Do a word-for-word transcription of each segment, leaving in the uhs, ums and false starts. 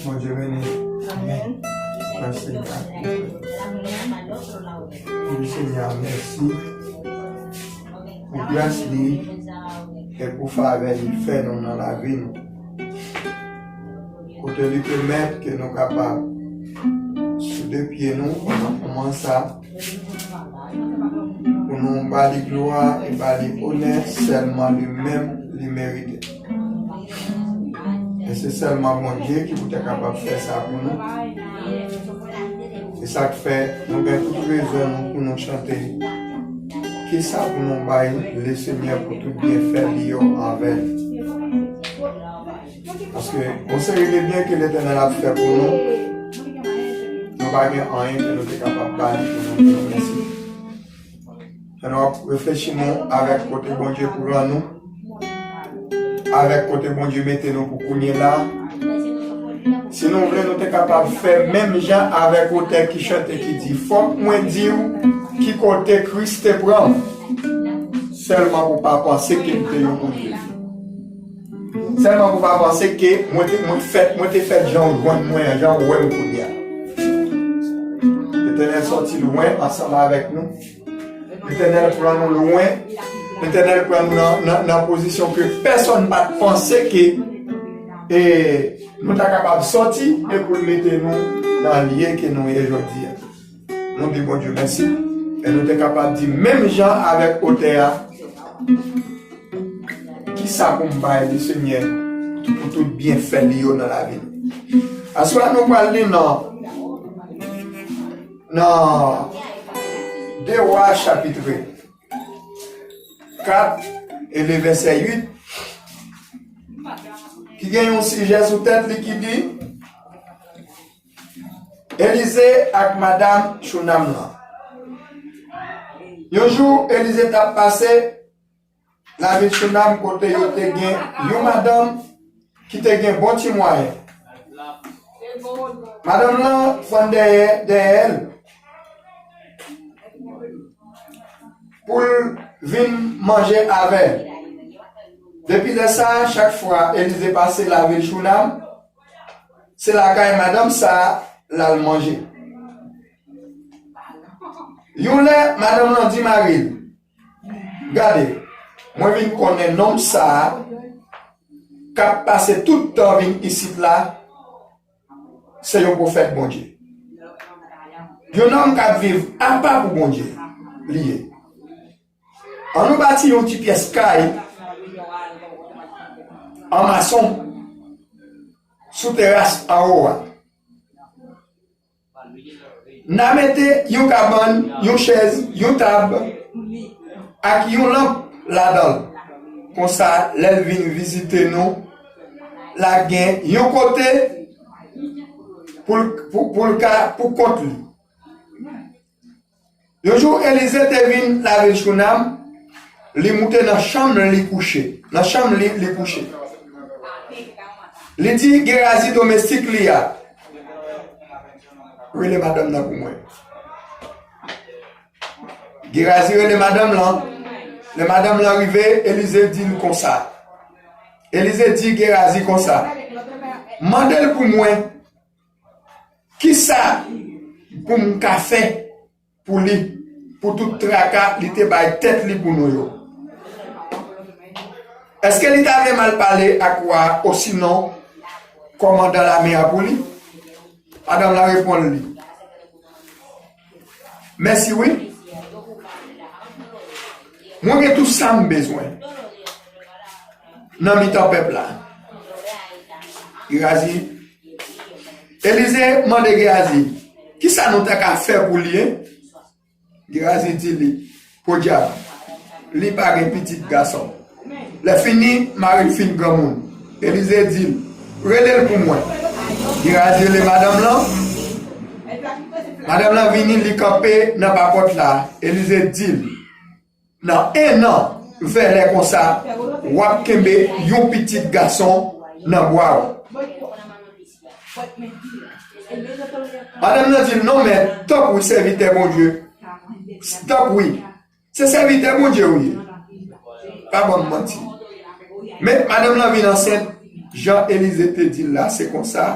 Bondye beni. Amèn. Mèsi, Senyè. Wi, Senyè, mèsi pou gras li e pou favè li fè nou nan lavi nou. Kote li pèmèt ke nou kapab sou de pye nou pandan moman sa, pou nou ba li glwa e ba li onè sèlman li menm li merite. E se sèlman Bondye ki pou te kapab fè sa pou nou. E sa k fè nou gen tout rezon nou pou nou chante. Kisa pou nou bay Lesenyè pou tout byenfè li yo anvè nou? Paske yon seri de byen ke Letènèl ap fè pou nou, nou pa gen anyen ke nou te kapab ba li pou nou di l mèsi. Lè nou ap reflechi nou avèk kote Bondye pran nou, avèk kote Bondye mete nou pou kounye la, si nou vle, nou te kapab fè menm jan avèk otè ki chante ki di, fòk mwen di w ki kote Kris te pran m, sèlman pou w pa panse ke m te yon moun defi. Sèlman pou w pa panse ke mwen te, mwen fèt, mwen te fèt jan w jwenn mwen an, jan w wè m kounye a. Letènèl sòti lwen ansanm avèk nou. Letènèl pran nou lwen. Letènèl pran nou nan, nan, nan pozisyon ke pèsonn pa t panse ke, e, nou ta kapab sòti e pou l mete nou nan lye ke nou ye jodi a. Nou di Bondye mèsi. E nou te kapab di menm jan avèk otè a, kisa pou m bay li, Senyè, pou tout byenfè li yo nan lavi m? Aswè a nou pral li nan, nan de Wa chapit kat e le vèsè uit, ki gen yon sijè sou tèt li ki di, Elize ak madanm Chounam lan. Yon jou, Elize t ap pase lavil Chounam kote yo te gen yon madanm ki te gen bon ti mwayen. Madanm lan fann dèyè, dèyè l pou l vin manje avè l. Depi lè sa a, chak fwa Elize pase lavil Chounam, se lakay madanm sa a l al manje. Yon lè, madanm lan di mari l, gade, mwen vin konnen nonm sa a k ap pase tout tan vin isit la, se yon pwofèt Bondye. Yon nonm k ap viv apa pou Bondye li ye. Ann nou bati yon ti pyès kay an mason sou teras anwo a. N a mete yon kabann, yon chèz, yon tab, ak yon lanp ladan l. Konsa, lè l vin vizite nou, l a gen yon kote pou l, pou, pou l ka pou kont li. Yon jou, Elize te vin lavil Chounam, li moute nan chanm li kouche. Nan chanm li, li kouche. Li di Gerazi domestik li a, rele madanm nan pou mwen. Gerazi rele madanm lan. Lè madanm lan rive, Elize di l konsa. Elize di Gerazi konsa, mande l pou mwen, kisa pou m ka fè pou li, pou tout traka li te bay tèt li pou nou yo? Èske li ta vle m al pale ak wa a, osinon kòmandan lame a pou li? Madanm lan reponn li, mèsi wi. Mwen gen tout sa m bezwen nan mitan pèp la. Gerazi, Elize mande Gerazi, kisa nou ta ka fè pou li, en? Gerazi di li, podyab, li pa gen pitit gason. Lè fini, mari l fin granmoun. Elize di l, rele l pou mwen. Gerazi rele madanm lan. Madanm lan vini, li kanpe nan pa pòt la. Elize di l, nan en an, vèlè konsa, w ap kenbe yon pitit gason nan bra w. Madanm nan di l, non, men, tanpri, sèvitè Bondye. Tanpri. Se sèvitè Bondye ou ye. Pa ban m manti. Men madanm nan vin ansent, jan Elize te di l la, se konsa.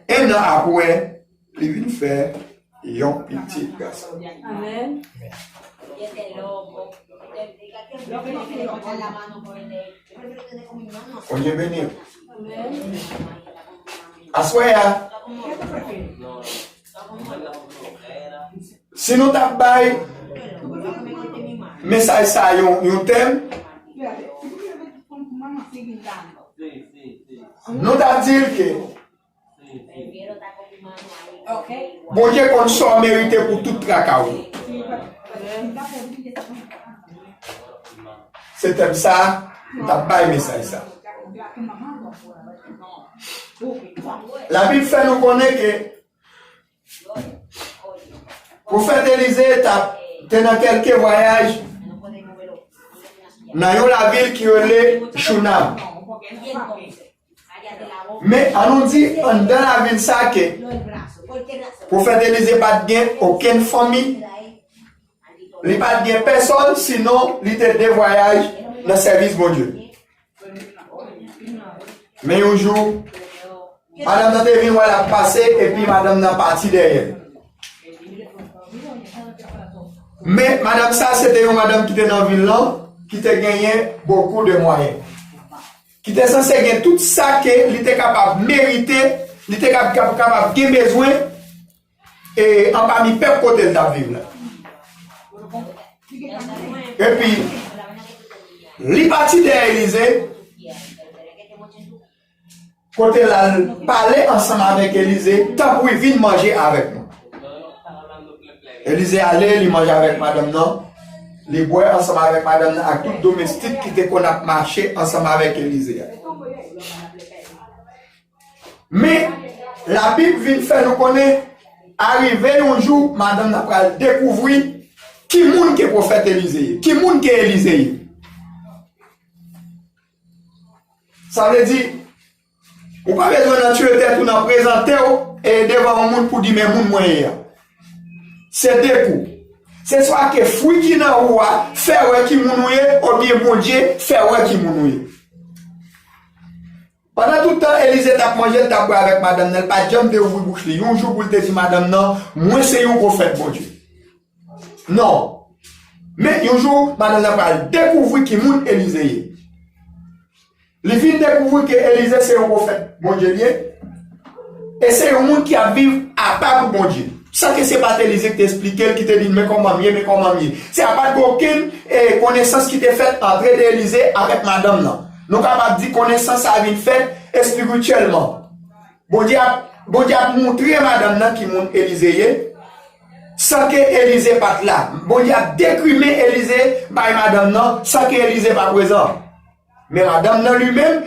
En an apre, li vin fè yon pitit gason. Amèn. Bondye beni w. Aswè a, si nou t ap bay mesaj sa yon, yon tèm, nou t ap di l ke Bondye konn sa w merite pou tout traka w yo. Se tèm sa, m t ap bay mesaj sa. Labib fè nou konnen ke pwofèt Elize t ap, te nan kèlke vwayaj nan yon lavil ki rele Chounam. Men, an nou di, anndan lavil sa ke pwofèt Elize pa t gen okenn fanmi, li pa t gen pèsòn, sinon li te de vwayaj nan sèvis Bondye. Men yon jou, madanm nan te vin wè l ap pase, epi madanm nan pati dèyè l. Men, madanm sa, se te yon madanm ki te nan vil lan, ki te genyen bokou de mwayen. Ki te sanse gen tout sa ke li te kapab merite, li te kap-, kap-, kapab gen bezwen, e anpami pèp kote l t ap viv la. Epi, li pati dèyè Elize, kote l al pale ansanm avèk Elize, tanpri vin manje avèk nou. Elize ale, li manje avèk madanm nan, li bwè ansanm avèk madanm nan ak tout domestik ki te konn ap mache ansanm avèk Elize a. Men, Labib vin fè nou konnen, arive yon jou, madanm nan pral dekouvri ki moun ke pwofèt Elize ye, ki moun ke Elize ye. Sa vle di, ou pa bezwen nan tire tèt ou nan prezante w e devan yon moun pou di men moun mwen ye a. Se de kou. Se swa ke fwi ki nan ou a fè wè ki moun ou ye, oubyen Bondye fè wè ki moun ou ye. Pandan tout tan Elize t ap manje, l t ap bwè avèk madanm nan, l pa t janm te ouvri bouch li yon jou pou l te di madanm nan, mwen se yon pwofèt Bondye. Non. Men yon jou, madanm nan pral dekouvri ki moun Elize ye. Li vin dekouvri ke Elize se yon pwofèt Bondye li ye. E se yon moun ki ap viv apa pou Bondye. San ke se pa t Elize ki te esplike l, ki te di l, men kòman m ye, men kòman m ye. Se apa gen okenn, e, konesans ki te fèt antre de Elize avèk madanm nan. Nou kapab di konesans sa vin fèt espirityèlman. Bondye ap, Bondye ap montre madanm nan ki moun Elize ye, san ke Elize pa t la. Bondye ap dekri men Elize bay madanm nan, san ke Elize pa prezan. Men madanm nan li menm,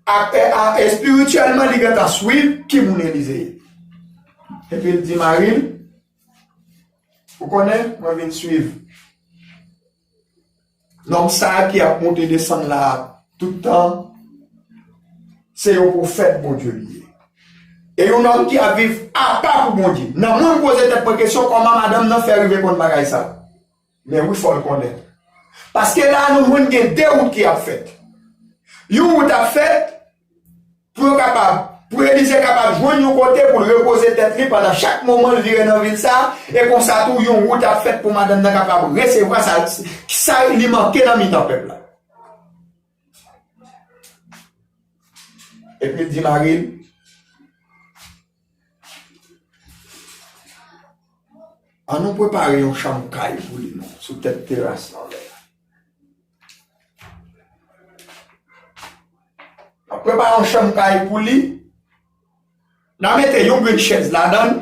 a, a, espirityèlman, li gentan swiv ki moun Elize ye. Epi l di mari l, ou konnen, mwen vin swiv nonm sa a ki ap monte desann la tout tan, se yon pwofèt Bondye li ye. E yon nonm ki ap viv apa pou Bondye. Nan mwen, m poze tèt mwen kesyon, kòman madanm nan fè rive konn bagay sa? Men wi, fò l konnen. Paske la, nou jwenn gen de wout ki ap fèt. Yon wout ap fèt pou yo kapab, pou Elize kapab jwenn yon kote pou l repoze tèt li pandan chak moman l vire nan vil sa, e konsa tou, yon wout ap fèt pou madanm nan kapab resevwa sa, sa li manke nan mitan pèp la. Epi l di mari l, ann nou prepare yon chanm kay pou li non, sou tèt teras anlè a. N ap prepare yon chanm kay pou li, n a mete yon grenn chèz ladan l,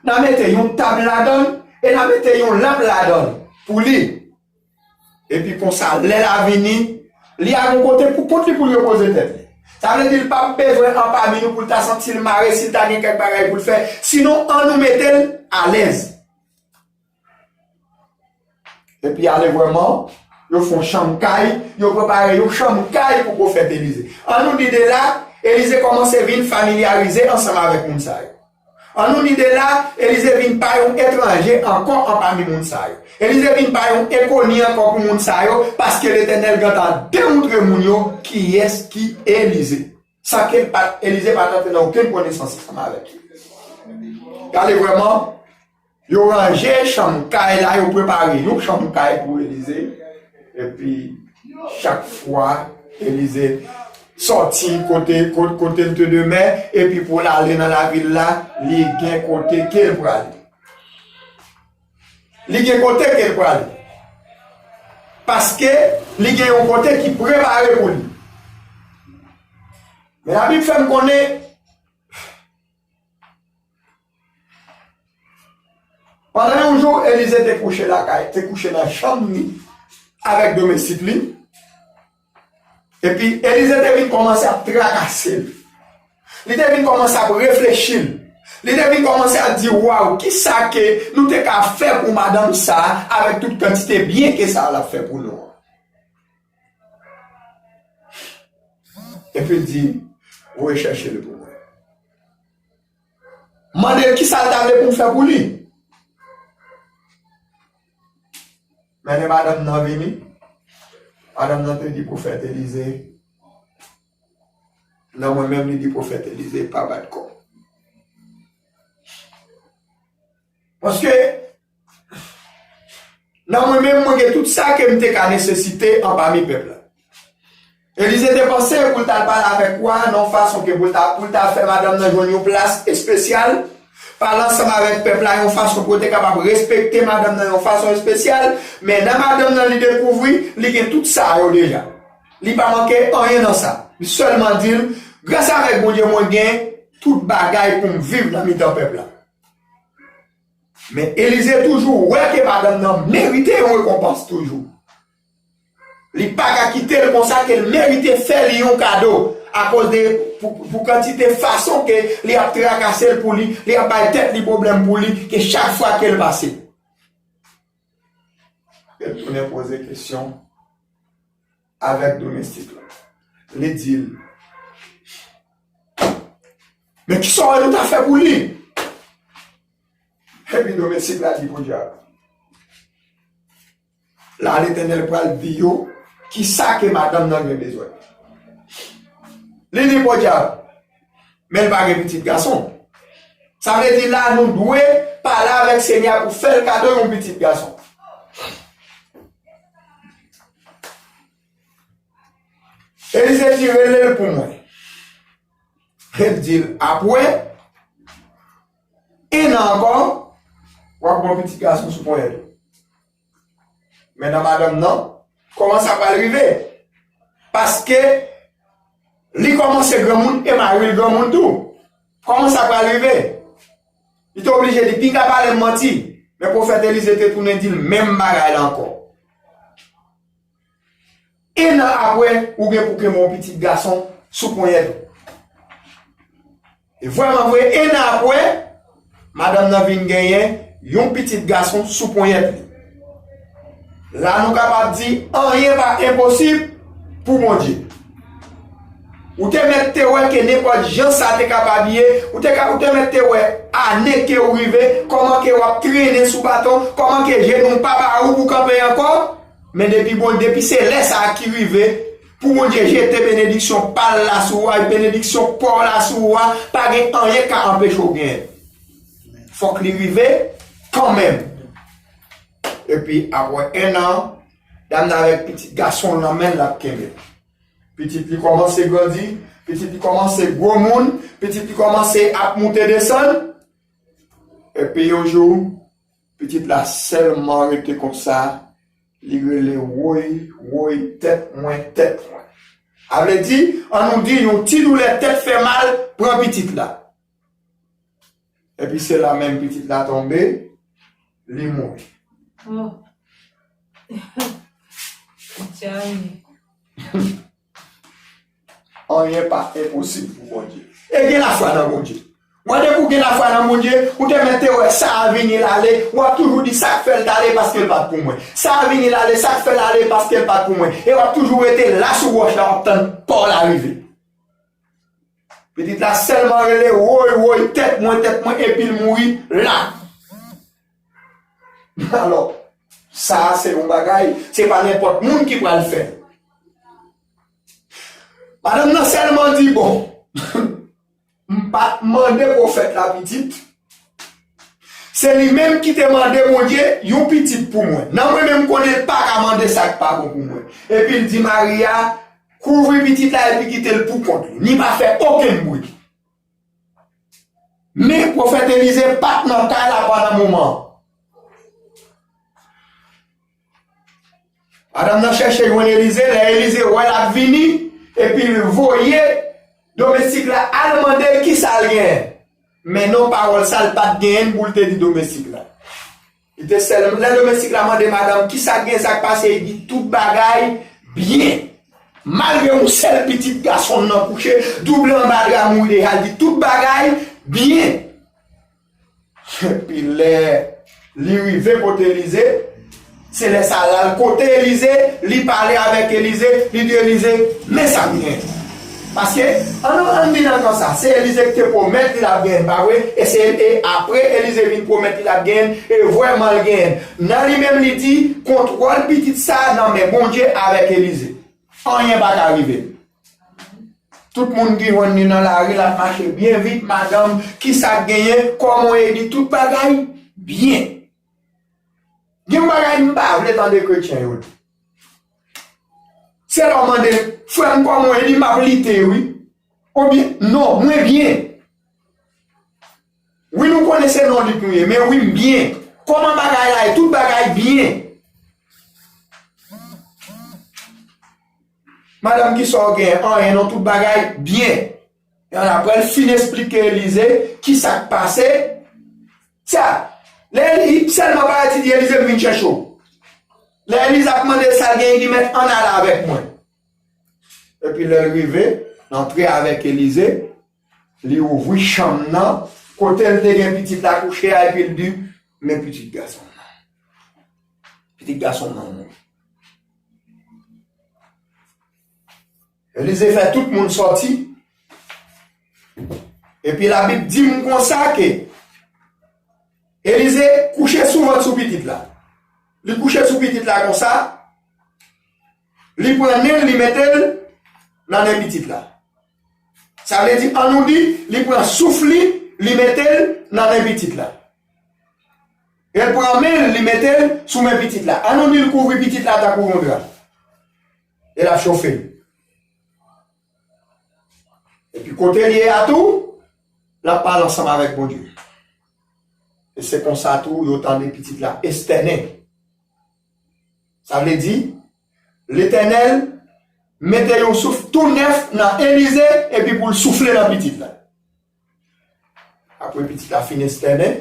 n a mete yon tab ladan l, e n a mete yon lanp ladan l pou li. Epi konsa, lè l a vini, li a gon kote pou kont li pou l repoze tèt li. Sa vle di l p ap bezwen anpami nou pou l ta santi l mare si l ta gen kèk bagay pou l fè. Sinon, ann nou mete l alèz. Epi ale vrèman, yo fè yon chanm kay, yo prepare yon chanm kay pou pwofèt Elize. Ann nou di de la, Elize kòmanse vin familyarize ansanm avèk moun sa yo. An nou ni de la, Elize vin pa yon etranje ankò anpami moun sa yo. Elize vin pa yon enkoni ankò pou moun sa yo, paske Letènèl gentan demontre moun yo kiyès ki Elize. San ke l pa, Elize pa t antre nan okenn konesans ansanm avèk li. Gade vrèman, yo ranje chanm kay la, yo prepare yon chanm kay pou Elize. Epi, chak fwa Elize sòti kote, kote, kote l te demè, epi pou l ale nan lavil la, li gen kote ke l prale. Li gen kote ke l prale. Paske li gen yon kote ki prepare pou li. Men Labib fè m konnen, pandan yon jou, Elize te kouche lakay, te kouche nan chanm li avèk domestik li. Epi Elize te vin kòmanse ap trakase l. Li te vin kòmanse ap reflechi l. Li te vin kòmanse ap di, "Waw, kisa ke nou te ka fè pou madanm sa a avèk tout kantite byen ke sa a l ap fè pou nou an?" Epi l di, "Voye chèche l pou mwen." Mande l kisa l ta vle pou m fè pou li. Men lè madanm nan vini, madanm nan te di pwofèt Elize, nan mwen menm, li di pwofèt Elize, "Pa bat kò w." Paske, nan mwen menm, mwen gen tout sa ke m te ka nesesite anpami pèp la. Elize te panse pou l t al pale avèk wa a nan yon fason ke pou l ta, pou l ta fè madanm nan jwenn yon plas espesyal, pale ansanm avèk pèp la yon fason pou yo te kapab respekte madanm nan yon fason espesyal, men nan madanm nan li dekouvri, li gen tout sa yo deja. Li pa manke anyen nan sa. Li sèlman di l, "Gras avèk Bondye, mwen gen tout bagay pou m viv nan mitan pèp la." Men Elize toujou wè ke madanm nan merite yon rekonpans toujou. Li pa ka kite l konsa ke l merite fè li yon kado akoz de pou, pou kantite fason ke li ap trakase l pou li, li ap bay tèt li pwoblèm pou li, ke chak fwa ke l pase. Li tounen poze kesyon avèk domestik la. Li di l, "Men kisa w wè nou ta fè pou li?" Epi domestik la di podyab, "La Letènèl pral di yo kisa ke madanm nan gen bezwen." Li di podyab, "Men l pa gen pitit gason. Sa vle di la nou dwe pale avèk Senyè a pou fè l kado yon pitit gason." Elize di, "Rele l pou mwen." Epi l di l, "Apre en an ankò, w ap gen yon pitit gason sou ponyèt ou." Men nan madanm nan, kòman sa pral rive? Paske li kòmanse granmoun e mari l granmoun tou. Kòman sa pral rive? Li te oblije di, "Pinga pale m manti." Men pwofèt Elize te tounen di l menm bagay la ankò. En an apre, ou gen pou kenbe yon pitit gason sou ponyèt ou. E vrèman vre, en an apre, madanm nan vin genyen yon pitit gason sou ponyèt li. La nou kapab di, anyen pa enposib pou Bondye. Ou te mèt te wè ke nenpòt jan sa te kapab ye, ou te ka, ou te mèt te wè ane ke ou rive, kòman ke w ap trennen sou baton, kòman ke jenou w pa ba ou pou kanpe ankò. Men depi bon, depi se lè sa a ki rive, pou Bondye jete benediksyon pa l la sou ou a, benediksyon pa w la sou ou a, pa gen anyen k ka anpeche w genyen. Fòk li rive kanmenm. Epi apre en an, dam nan avèk pitit gason l nan men l, l ap kenbe. Pitit li kòmanse grandi, pitit li kòmanse gwo moun, pitit li kòmanse ap moute desann. Epi yon jou, pitit la sèlman rete konsa, li rele, "Woy, woy, tèt mwen, tèt mwen." A vle di, an nou di, yon ti doulè tèt fè mal pran pitit la. Epi se la menm pitit la tonbe, li mouri. Oh. Tchai. Anyen pa enposib pou Bondye. E gen lafwa nan Bondye. Wè depi w gen lafwa nan Bondye, ou te mèt te wè sa a vini l ale, w ap toujou di sa k fè l t ale paske l pa t pou mwen. Sa a vini l ale, sa k fè l ale paske l pa t pou mwen. E w ap toujou rete la sou wòch la, w ap tann pa w la rive. Pitit la sèlman rele, woy, woy, tèt mwen, tèt mwen, epi l mouri la. Alò, sa a se yon bagay, se pa nenpòt moun ki pral fè l. Madanm nan sèlman di, bon, m pa t mande pwofèt la pitit. Se li menm ki te mande Bondye yon pitit pou mwen. Nan mwen menm, m konnen l pa ka mande sa k pa bon pou mwen. Epi l di Maria, kouvri pitit la epi kite l pou kont li. Ni pa fè okenn bri. Men pwofèt Elize pa t nan kay la pandan moman an. Madanm nan chèche jwenn Elize, lè Elize wè l ap vini, epi l voye domestik la al mande l kisa l genyen. Men non, pawòl sa l pa t genyen pou l te di domestik la. Li te sèl, lè domestik la mande madanm kisa k gen, sa k pase, li di tout bagay byen. Malgre yon sèl pitit gason l nan kouche, double anba dra mouri deja, li di tout bagay byen. Epi lè li rive kote Elize, se lè sa l al kote Elize, li pale avèk Elize, li di Elize, men sa m gen. Paske, ann, ann di nan kan sa, se Elize ki te pwomèt li l ap genyen, pa vre? E se, e apre Elize vin pwomèt li l ap genyen, e vrèman l genyen. Nan li menm li di, kontwòl pitit sa nan men Bondye avèk Elize. Anyen pa ka rive l. Tout moun ki jwenn li nan lari, l ap mache byen vit, madanm, kisa k genyen, kòman w ye, li di tout bagay byen. Gen yon bagay m pa vle tande kretyen yo di. Se lè w mande l, frè m, kòman w ye, li di m ap lite wi. Oubyen, non, mwen byen. Wi, nou konnen se non lit nou ye, men wi, m byen. Kòman bagay la ye? Tout bagay byen. Madanm, kisa w gen? Anyen non, tout bagay byen. E apre l fin esplike Elize kisa k pase. Sa, lè li sèlman parèt, li di Elize, m vin chèche w. Lè Elize ap mande l sa l gen, li di, mèt ann ale avèk mwen. Epi lè l rive, l antre avèk Elize, li ouvri chanm nan, kote l te gen pitit la kouche a, epi l di, men pitit gason m nan. Pitit gason m nan mouri. Elize fè tout moun sòti. Epi Labib di m konsa ke Elize kouche sou vant sou pitit la. Li kouche sou pitit la konsa, li pran nen l, li mete l nan nen pitit la. Sa vle di, ann nou di, li pran souf li, li mete l nan nen pitit la. E l pran men l, li mete l sou men pitit la. Ann nou di l kouvri pitit la tankou yon dra. E l ap chofe l. Epi kote l ye a tou, l ap pale ansanm avèk Bondye. E se konsa tou, yo tande pitit la estènen. Sa vle di, Letènèl mete yon souf tou nèf nan Elize epi pou l soufle nan pitit la. Apre pitit la fin estènen,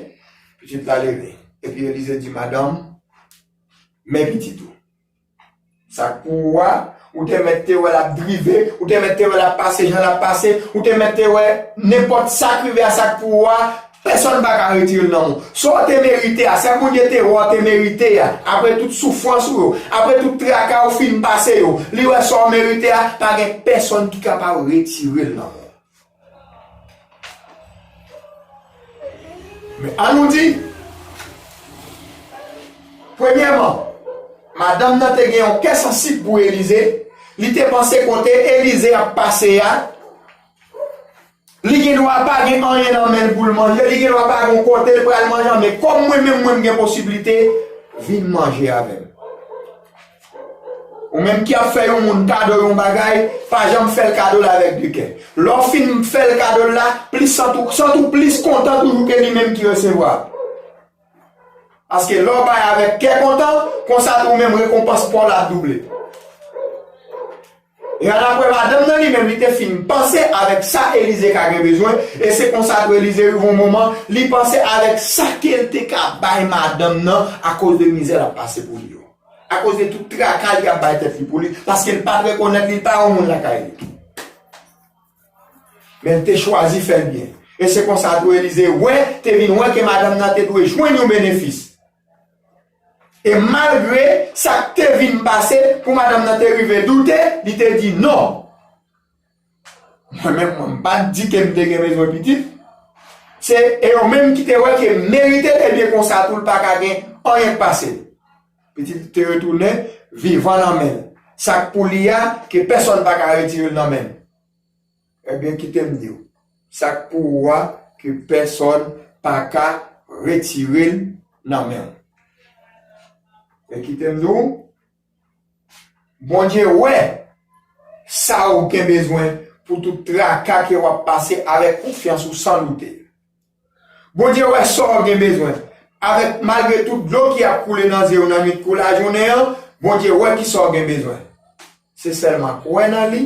pitit la leve. Epi Elize di, madanm, men pitit ou. Sa k pou ou a, ou te mèt te wè l ap drive, ou te mèt te wè l ap pase jan l ap pase, ou te mèt te wè nenpòt sa k rive a sa k pou ou a, pèsonn pa ka retire l nan men w. Sa w te merite a, sa Bondye te wè w te merite a, apre tout soufrans ou yo, apre tout traka ou fin pase yo, li wè sa w merite a, pa gen pèsonn ki kapab retire l nan men w. Men ann nou di, premyèman, madanm nan te gen yon kè sansib pou Elize. Li te panse kote Elize ap pase a, li gen dwa pa gen anyen nan men l pou l manje, li gen dwa pa gen yon kote l pral manje, men kòm mwen menm, mwen, m gen posiblite, vin manje avè m. Ou menm ki ap fè yon moun kado yon bagay, pa janm fè l kado l avèk de kè. Lè w fin fè l kado l la, plis sant ou, sant ou plis kontan toujou ke li menm ki resevwa. Paske lè w bay avèk kè kontan, konsa tou ou menm rekonpans pa w la ap double. E annapre, madanm nan li menm, li te fin panse avèk sa Elize ka gen bezwen, e se konsa tou Elize rive yon moman, li panse avèk sa ke l te ka bay madanm nan akoz de mizè l ap pase pou li yo. Akoz de tout traka li ap bay tèt li pou li, paske l pa t rekonèt li, li pa yon moun lakay li. Men l te chwazi fè l byen. E se konsa tou Elize wè, te vin wè ke madanm nan te dwe jwenn yon benefis. E malgre sa k te vin pase, pou madanm nan te rive doute, li te di non. Mwen menm, mwen, m pa t di ke m te gen bezwen pitit. Se e yo menm ki te wè ke m merite l, ebyen konsa tou l pa ka gen anyen k pase l. Pitit te retounen vivan nan men l. Sa k pou li a, ke pèsonn pa ka retire l nan men l. Ebyen, kite m di w. Sa k pou ou a, ke pèsonn pa ka retire l nan men w. E kite m di w, Bondye wè sa ou gen bezwen pou tout traka ke w ap pase avèk konfyans ou san doute. Bondye wè sa w gen bezwen. Avèk malgre tout dlo ki ap koule nan zye w nan nwit kou lajounen an, Bondye wè kisa w gen bezwen. Se sèlman kwè nan li,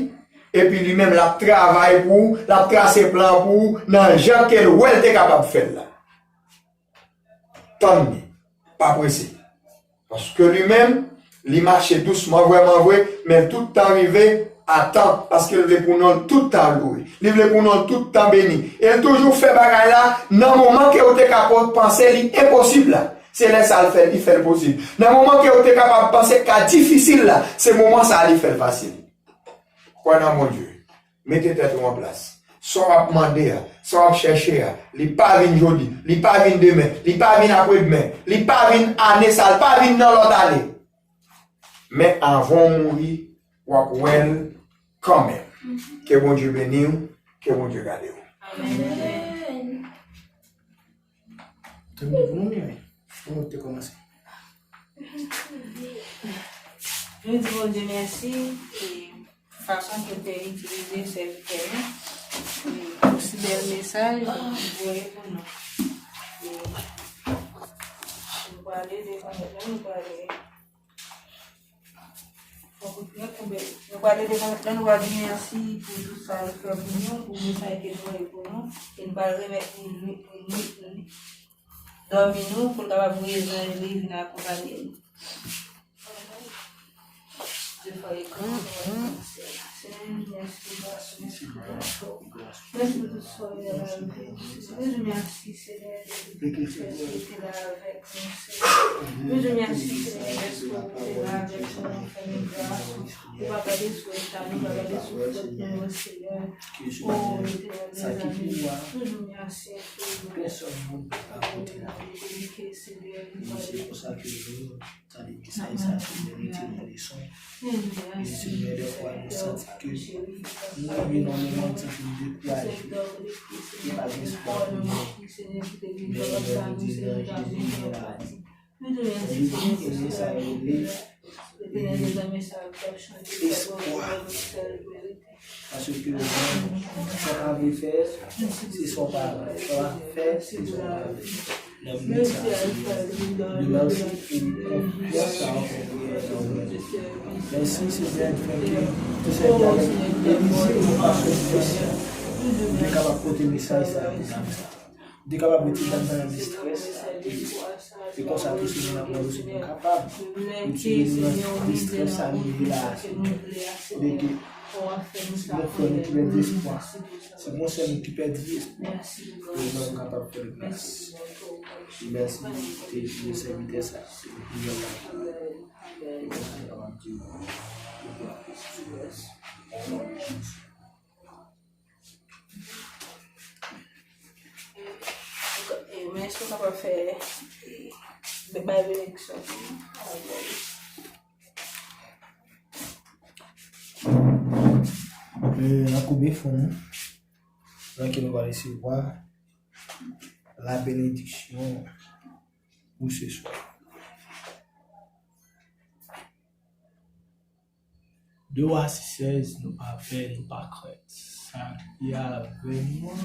epi li menm l ap travay pou ou, l ap trase plan pou ou nan jan ke l wè l te kapab fè l la. Tann li, pa prese. Paske li menm, li mache dousman vrèman vre, men l tout tan rive a tan, paske l vle pou non l tout tan lwe. Li vle pou non l tout tan beni. E l toujou fè bagay la nan moman ke ou te ka po- panse li enposib la. Se lè sa l fè, li fè l posib. Nan moman ke ou te kapab panse k ka difisil la, se moman sa a li fè l fasil. Kwè nan Bondye. Mete tèt ou an plas. Sa w ap mande a, sa w ap chèche a, li pa vin jodi, li pa vin demen, li pa vin apredmen, li pa vin ane sa, li pa vin nan lòt ane. Men avan w mouri, w ap wè l kanmenm. Ke Bondye beni w, ke Bondye gade w. Amèn. Tann pou nou, men, pou nou te kòmanse. Nou di Bondye mèsi, e fason ke l te itilize sèvitè nou, e pou si bèl mesaj li voye pou nou. E nou prale devan Bondye, nou prale Nou prale devan Bondye, nou va di mèsi pou tout sa l fè pou nou, pou mesaj ke l voye pou nou, e nou pral remèt li nwit pou nwit nou dòmi nou, pou l kapab voye zanj li vin akonpanye nou. Dye fò e gran, Senyè, nou di mèsi pou gras ou, mèsi pou gras ou. Mèsi pou tout sa w fè nan lavi nou. Nou di mèsi, Senyè, de tout sa w te la avèk nou, Senyè. Nou di mèsi, Senyè, dèske w te la avèk nou, w fè nou gras, ou pa gade sou eta nou, ou pa gade sou fòt nou yo, Senyè. O, Letènèl dèzame, nou di mèsi enfiniman. Pèsonn moun pa ka pote lavi. Senyè, nou pale. Tande mesaj sa, Senyè, retire leson. E Senyè, dèfwa nou santi ke nou rive nan moman, nou santi nou dekouraje. Gen pa gen espwa pou nou. Men lè nou di nan Jezi gen lavi. Nan Jezi gen sa yo rele espwa. Paske ou menm, sa w pa vle fè, se sa w pa vle. Sa w ap fè, se sa w pa vle. Nan minit sa, Senyè, nou lanse konfyans sa w fè priyè nan ou menm. Mèsi, Senyè, fè ke ou te sèvi avèk Elize yon fason espesyal. Ou te kapab pote mesaj sa pou dam sa. Ou te kapab retire dam nan destrès sa. E konsa tou, Senyè, n ap mande w, Senyè, kapab retire nou nan destrès sa nou ye la a, Senyè. Kote ke nou fè nou ki pèdi espwa. Se bon sèl nou ki pèdi espwa. Prezan nou kapab fè l gras. E mèsi pou te itilize sèvitè sa. Se pou priyè la. E konsa nou kapab di w, ou pral fè sou rès. Ou non de Jezi. E, men èske w kapab fè, e, bay benediksyon pou nou? E, n ap koube fon nou, nan ke nou va resevwa la benediksyon pou se swa. Dewa sis sèz, nou pa pè, nou pa krent. Sa ki avè nou an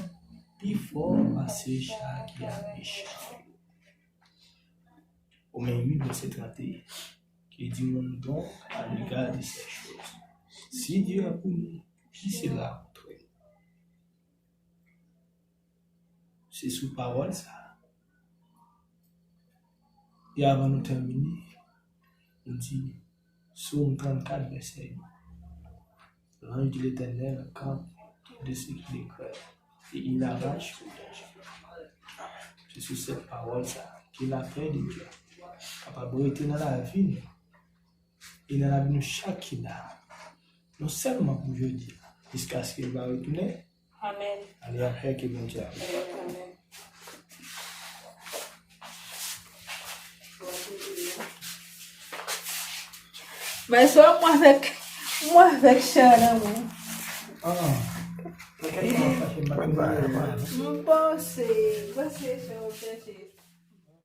pi fò pase sa ki avè chay yo. Romains huit, verset trente et un, qui dit, Nous donc, à l'égard de ces choses, si Dieu est pour nous, qui sera contre nous? Se sou pawòl sa a. E avan nou tèmine, nou di, Sòm trannkat, vèsè uit. L'ange de l'Éternel campe de ceux qui le craignent, et il arrache au danger. Se sou sèt pawòl sa a, ke lapè de Dye kapab rete nan lavi nou, e nan lavi nou chak ki la, non sèlman pou jodi a, jiskaske l va retounen. Amèn. Alè ap fè ke Bondye ap. Amèn. Bay so mwen avèk, mwen avèk chè nan mwen. Ah, ah. Mwen panse, mwen panse chè ou chèche.